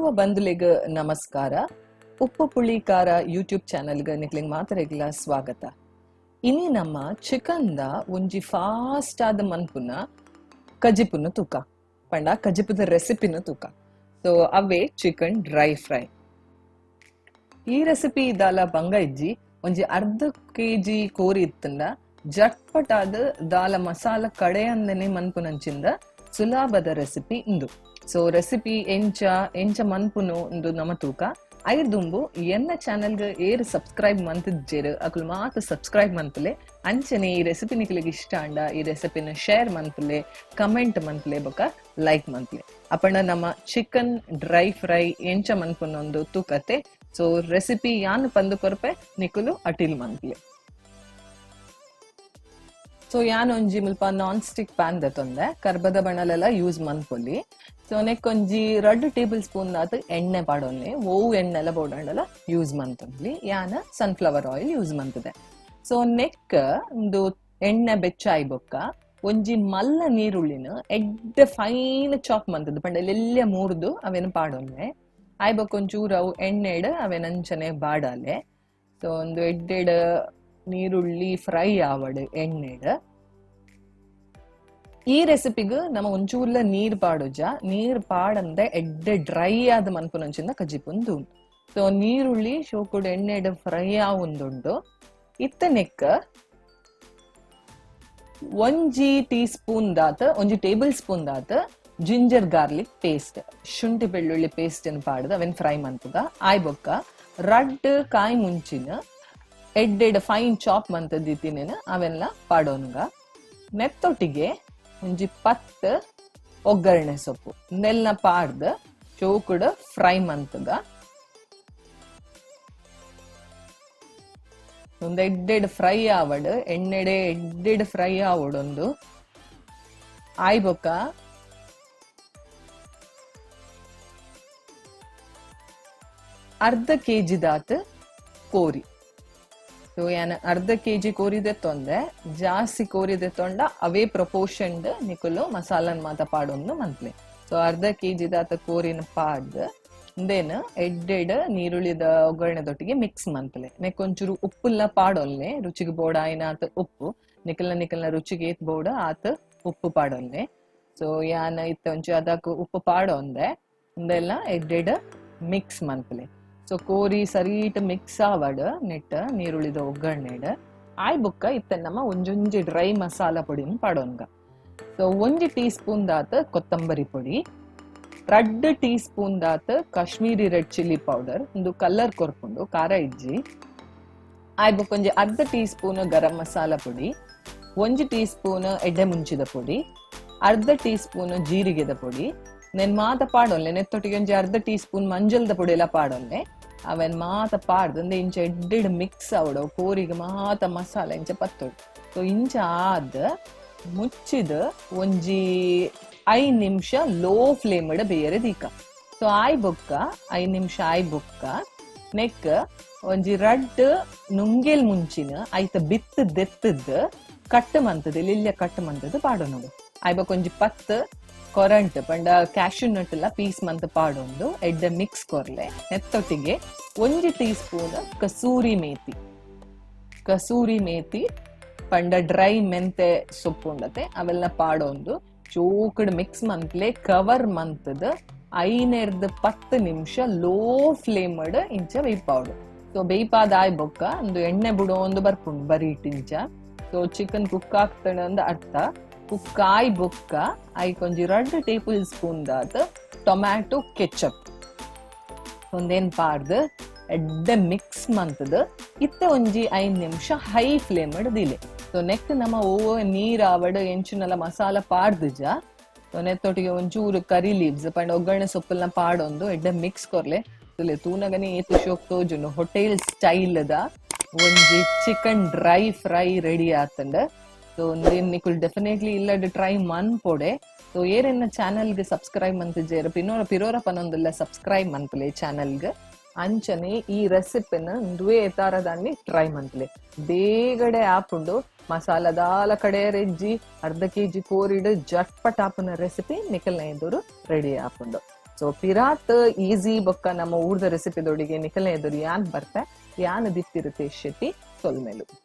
Tuluva ಬಂಧುಲೆಗ್ ನಮಸ್ಕಾರ. ಉಪ್ಪು ಪುಳಿ ಖಾರ ಯೂಟ್ಯೂಬ್ ಚಾನೆಲ್ಗೆ ನಿಕ್ಲೆಗ್ ಮಾತರೆಗ್ಲ ಸ್ವಾಗತ. ಇನಿ ನಮ್ಮ ಚಿಕನ್ the ಒಂಜಿ ಫಾಸ್ಟ್ ಆದ ಮನ್ಪುನ ಕಜಿಪುನ ತೂಕ ಪಂಡ ಕಜಿಪುದ ರೆಸಿಪಿನ ತೂಕ. ಸೊ ಅವೇ chicken dry fry. ಈ ರೆಸಿಪಿ ದಾಲ ಬಂಗ ಇಜ್ಜಿ. ಒಂಜಿ ಅರ್ಧ ಕೆಜಿ ಕೋರಿ ಇತ್ತಂಡ ಜಟ್ಪಟಾದ ದಾಲ ಮಸಾಲ ಕಡೆಯಂದನೆ ಮನ್ಪುನಂಚಿಂದ ಸುಲಭದ ರೆಸಿಪಿ ಇಂದು. ಸೊ ರೆಸಿಪಿ ಎಂಚ ಎಂಚ ಮನ್ಪುನು ಇಂದು ನಮ ತೂಕ. ಐದುಂಬು ಎನ್ನ ಚಾನೆಲ್ಗೆ ಏರ್ ಸಬ್ಸ್ಕ್ರೈಬ್ ಮಂತಿಜ್ಜೇರು ಅಕುಲು ಮಾತ ಸಬ್ಸ್ಕ್ರೈಬ್ ಮನ್ಪುಲೆ. ಅಂಚನೆ ಈ ರೆಸಿಪಿ ನಿಕ್ಲೆಗ್ ಇಷ್ಟ ಅಂಡ ಈ ರೆಸಿಪಿನ ಶೇರ್ ಮನ್ಪುಲೆ, ಕಮೆಂಟ್ ಮನ್ಪುಲೆ, ಬೊಕ ಲೈಕ್ ಮನ್ಪುಲೆ. ಅಪಂಡ ನಮ್ಮ chicken dry fry ಎಂಚ ಮನ್ಪುನೊಂದು ತೂಕತೆ. ಸೊ ರೆಸಿಪಿ ಯಾನ್ ಪಂದು ಕೊರ್ಪೆ, ನಿಕುಲು ಅಟಿಲ್ ಮನ್ಪುಲೆ. ಸೊ ಯಾನ್ ಒಂಜಿ ಮುಲ್ಪ non stick PAN ದೆತೊಂದೆ, ಕರ್ಬದ ಬಣಲೆಲ್ಲ ಯೂಸ್ ಮನ್ಪೊಲಿ. ಸೊ ನೆಕ್ ಒಂಜಿ 2 ಟೇಬಲ್ ಸ್ಪೂನ್ ದಾತ್ ಎಣ್ಣೆ ಪಾಡೊನ್ಲಿ. ಓವು ಎಣ್ಣೆಲ ಬೋಡಂಡಲ ಯೂಸ್ ಮಂತೊನ್ಲಿ. ಯಾನ್ sunflower oil use ಮಂತದೆ. So neck ಒಂದು ಎಣ್ಣೆ ಬೆಚ್ಚಾಯಿ ಬೊಕ್ಕ ಒಂಜಿ ಮಲ್ಲ ನೀರುಳ್ಳಿನ ಎಡ್ಡೆ ಫೈನ್ ಚಾಪ್ ಮಂತದ್ದು ಪಂಡ ಎಲ್ಯ ಮೂರ್ದು ಅವೇನು ಪಾಡೊನ್ಲೆ. ಆಯ್ ಬೊಕ್ಕ ಒಂಚೂರು ಅವು ಎಣ್ಣೆಡ್ ಅವೇನ ಅಂಚನೆ ಬಾಡಾಲೆ. ಸೊ ಒಂದು ಎಡ್ಡೆಡ್ ನೀರುಳ್ಳಿ ಫ್ರೈ ಆವಡ್ ಎಣ್ಣೆಡ್. ಈ ರೆಸಿಪಿಗ್ ನಮ್ಮ ಒಂಚೂರ್ಲ ನೀರ್ ಪಾಡುಜ. ನೀರ್ ಪಾಡಂದೆ ಎಡ್ಡೆ ಡ್ರೈ ಆದ ಮನ್ಪುನಂಚಿಂದ ಕಜಿಪುಂದು. ಸೊ ನೀರುಳ್ಳಿ ಶೋಕುಡು ಎಣ್ಣೆಡ್ ಫ್ರೈ ಆವೊಂದುಂಡು. ಇತ್ತ ನೆಕ್ ಒಂಜಿ ಟೀ ಸ್ಪೂನ್ ದಾತ್, ಒಂಜಿ ಟೇಬಲ್ ಸ್ಪೂನ್ ದಾತ್ ginger garlic paste, ಶುಂಠಿ ಬೆಳ್ಳುಳ್ಳಿ ಪೇಸ್ಟ್ ಅನ್ನು ಪಾಡ್ದು ಅವೆನ್ ಫ್ರೈ ಮನ್ಪುಗ. ಆಯ್ ಬೊಕ್ಕ ರಡ್ಡ್ ಕಾಯಿ ಮುಂಚಿನ ಎಡ್ಡೆಡ್ ಫೈನ್ ಚಾಪ್ ಮಂತದಿತ್ತಿನೇನು ಅವೆಲ್ಲ ಪಾಡೋನ್ಗ. ನೆತ್ತೊಟ್ಟಿಗೆ ಒಂಜಿ 10 ಒಗ್ಗರಣೆ ಸೊಪ್ಪು ನೆಲ್ನ ಪಾಡ್ದು ಚೋಕುಡ್ ಫ್ರೈ ಮಂತುಗ. ಒಂದು ಎಡ್ಡೆಡ್ ಫ್ರೈ ಆವಡ್, ಎಣ್ಣೆಡೆ ಎಡ್ಡೆಡ್ ಫ್ರೈ ಆವಡೊಂದು. ಆಯ್ ಬೊಕ್ಕ ಅರ್ಧ ಕೆಜಿ ದಾತ್ ಕೋರಿ. ಸೊ ಯಾನ್ ಅರ್ಧ ಕೆಜಿ ಕೋರಿದೆ ತೊಂದೆ, ಜಾಸ್ತಿ ಕೋರಿದೆ ತೊಂಡ ಅವೇ ಪ್ರಪೋರ್ಷನ್ ನಿಕುಲು ಮಸಾಲನ್ ಮಾತ ಪಾಡೊಂದು ಮಂತ್ಲೆ. ಸೊ ಅರ್ಧ ಕೆಜಿ ದಾತ ಕೋರಿನ ಪಾಡ್ದು ಇಂದೇನು ಎಡ್ಡೆಡ್ ನೀರುಳ್ಳಿದ ಒಗ್ಗರಣೆದೊಟ್ಟಿಗೆ ಮಿಕ್ಸ್ ಮಂತ್ಲೆ. ನೆಕ್ ಒಂಚೂರು ಉಪ್ಪುಲ್ಲ ಪಾಡೊಲ್ಲೆ, ರುಚಿಗೆ ಬೋಡ ಆಯ್ನಾತ ಉಪ್ಪು, ನಿಕಲ್ನ ನಿಕಲ್ನ ರುಚಿಗೆ ಏತ್ ಬೋಡ ಆತ ಉಪ್ಪು ಪಾಡೊಲ್ಲೆ. ಸೊ ಯಾನ್ ಇತ್ತ ಒಂಚೂರು ಅದಕ್ಕೆ ಉಪ್ಪು ಪಾಡೊಂದೆ, ಇಂದೆಲ್ಲ ಎಡ್ಡೆಡ್ ಮಿಕ್ಸ್ ಮನ್ಪುಲೆ. ಸೊ ಕೋರಿ ಸರೀಟ್ ಮಿಕ್ಸ್ ಆವಡ್ ನೆಟ್ ನೀರುಳ್ಳಿದ ಒಗ್ಗರಣೆಡ್. ಆಯ್ ಬುಕ್ಕ ಇತ್ತ ನಮ್ಮ ಒಂಜೊಂಜಿ ಡ್ರೈ ಮಸಾಲ ಪೊಡಿನ ಪಾಡೋನ್ಗ. ಸೊ ಒಂಜಿ ಟೀ ಸ್ಪೂನ್ ದಾತ್ ಕೊತ್ತಂಬರಿ ಪೊಡಿ, 2 ಟೀ ಸ್ಪೂನ್ ದಾತ್ ಕಾಶ್ಮೀರಿ red chilli powder, ಒಂದು ಕಲರ್ ಕೊರ್ಪುಂಡು, ಖಾರ ಇಜ್ಜಿ. ಆಯ್ ಬುಕ್ಕ ಒಂಜಿ ಅರ್ಧ ಟೀ ಸ್ಪೂನ್ ಗರಂ ಮಸಾಲ ಪೊಡಿ, ಒಂಜಿ ಟೀ ಸ್ಪೂನ್ ಎಡ್ಡೆ ಮುಂಚಿದ ಪೊಡಿ, ಅರ್ಧ ಟೀ ಸ್ಪೂನ್ ಜೀರಿಗೆದ ಪೊಡಿ. ನೆನ್ ಮಾತ ಪಾಡೊಲ್ಲೆ. ನೆತ್ತೊಟ್ಟಿಗೆ ಒಂಜಿ ಅರ್ಧ ಟೀ ಸ್ಪೂನ್ ಮಂಜಲ್ದ ಪೊಡಿ ಎಲ್ಲ ಪಾಡೊಲ್ಲೆ. ಅವೆನ್ ಮಾತ ಪಾಡ್ದು ಅಂದ್ರೆ ಇಂಚ ಎಡ್ಡೆಡ್ ಮಿಕ್ಸ್ ಆವಡು, ಕೋರಿಗೆ ಮಾತ ಮಸಾಲೆ ಇಂಚ ಪತ್ತೊಡು. ಸೊ ಇಂಚ ಆದ್ ಮುಚ್ಚಿದ ಒಂಜಿ 5 ನಿಮಿಷ ಲೋ ಫ್ಲೇಮ್ ಬೇಯರೆ ದೀಕ. ಸೊ ಆಯ್ ಬೊಕ್ಕ 5 ನಿಮಿಷ ಆಯ್ ಬೊಕ್ಕ ನೆಕ್ ಒಂಜಿ ರಡ್ಡ್ ನುಂಗೆಲ್ ಮುಂಚಿನ ಐತ ಬಿತ್ತು ದೆತ್ತದ್ ಕಟ್ ಮಂತದ್ ಲಿಲ್ಯ ಕಟ್ ಮಂತದ್ ಪಾಡೊನುಡು. ಆಯ್ ಬೊಕ್ಕ ಒಂಜಿ 10 ಕೊರಂಟ್ ಪಂಡ ಕ್ಯಾಶ್ಯೂ ನಟ್ ಎಲ್ಲ ಪೀಸ್ ಮಂತ್ ಪಾಡೊಂದು ಎಡ್ಡೆ ಮಿಕ್ಸ್ ಕೊರ್ಲೆ. ನೆತ್ತೊಟ್ಟಿಗೆ ಒಂಜಿ ಟೀ ಸ್ಪೂನ್ ಕಸೂರಿ ಮೇತಿ, ಕಸೂರಿ ಮೇತಿ ಪಂಡ ಡ್ರೈ ಮೆಂತೆ ಸೊಪ್ಪು ಉಂಡತೆ ಅವೆಲ್ಲ ಪಾಡೊಂದು ಚೋಕಡ್ ಮಿಕ್ಸ್ ಮಂತ್ಲೆ ಕವರ್ ಮಂತದ್ 5-10 ನಿಮಿಷ ಲೋ ಫ್ಲೇಮ್ ಇಂಚ ಬೇಯ್ಪಾವಡು. ಸೊ ಬೇಯ್ಪಾದ ಆಯ್ ಬೊಕ್ಕ ಒಂದು ಎಣ್ಣೆ ಬಿಡೋ ಒಂದು ಬರ್ಪುಂಡು ಬರೀ ಇಂಚ. So chicken cook ಆಗ್ತದೆ ಅಂದ ಅರ್ಥ. ಕುಕ್ ಆಯ್ ಬೊಕ್ಕ ಐಕ್ ಒಂಜಿ 2 ಟೇಬಲ್ ಸ್ಪೂನ್ ದಾತ್ ಟೊಮ್ಯಾಟೊ ಕೆಚಪ್ ಒಂದೇನ್ ಪಾಡ್ದು ಎಡ್ಡೆ ಮಿಕ್ಸ್ ಮಂತದ್ ಇತ್ತ ಒಂಜಿ 5 ನಿಮಿಷ ಹೈ ಫ್ಲೇಮ್ ದಿಲೆ. ಸೊ ನೆಕ್ ನಮ್ಮ ಓ ನೀರ್ ಆವಡ್ ಎಂಚಿನೆಲ್ಲ ಮಸಾಲ ಪಾಡ್ದುಜ. ಸೊ ನೆತ್ತೊಟ್ಟಿಗೆ ಒಂಚೂರು ಕರಿ ಲೀವ್ಸ್ ಪಂಡ ಒಗ್ಗರಣೆ ಸೊಪ್ಪುಲ್ನ ಪಾಡೊಂದು ಎಡ್ಡೆ ಮಿಕ್ಸ್ ಕೊರ್ಲೆ. ತೂನಗನೆ ಏತು ಶೋಕ್ ತೋಜುಂಡು ಹೋಟೆಲ್ ಸ್ಟೈಲ್ ದ ಒಂಜಿ chicken dry fry ready ಆತಂಡ. So ನಿಕುಲ್ definitely ಇಲ್ಲಡ್ ಟ್ರೈ ಮನ್ಪೊಡೆ. ಸೊ ಏರೆನ್ನ ಚಾನೆಲ್ಗೆ ಸಬ್ಸ್ಕ್ರೈಬ್ ಮಂತಿಜ್ಜೆರ್ ಪಿನೋರ ಪಿರೋರ ಪನೊಂದುಲ್ಲ ಸಬ್ಸ್ಕ್ರೈಬ್ ಮನ್ಪುಲೆ ಚಾನೆಲ್ಗೆ. ಅಂಚನೆ ಈ ರೆಸಿಪಿನ ದುವೆ ಎತಾರದಾన్ని ಟ್ರೈ ಮನ್ಪುಲೆ. ಬೇಗಡೆ ಆಪುಂಡು, ಮಸಾಲ ದಾಲ ಕಡೆ ರೆಜ್ಜಿ ಅರ್ಧ ಕೆಜಿ ಕೋರಿಡ್ ಜಟ್ಪಟ್ ಆಪುನ ರೆಸಿಪಿ ನಿಕಲ್ನ ಎದುರು ರೆಡಿ ಆಪುಂಡು. ಸೊ ಪಿರಾತ್ ಈಸಿ ಬೊಕ್ಕ ನಮ್ಮ ಊರ್ದ ರೆಸಿಪಿ ದೊಡಿಗೆ ನಿಕಲೆ ಎದುರು ಯಾನ್ ಬರ್ತೆ. ಯಾನ್ ದಿಪ್ತಿ ರಿತೇಶ್ ಶೆಟ್ಟಿ. ಸೊಲ್ಮೆಲು.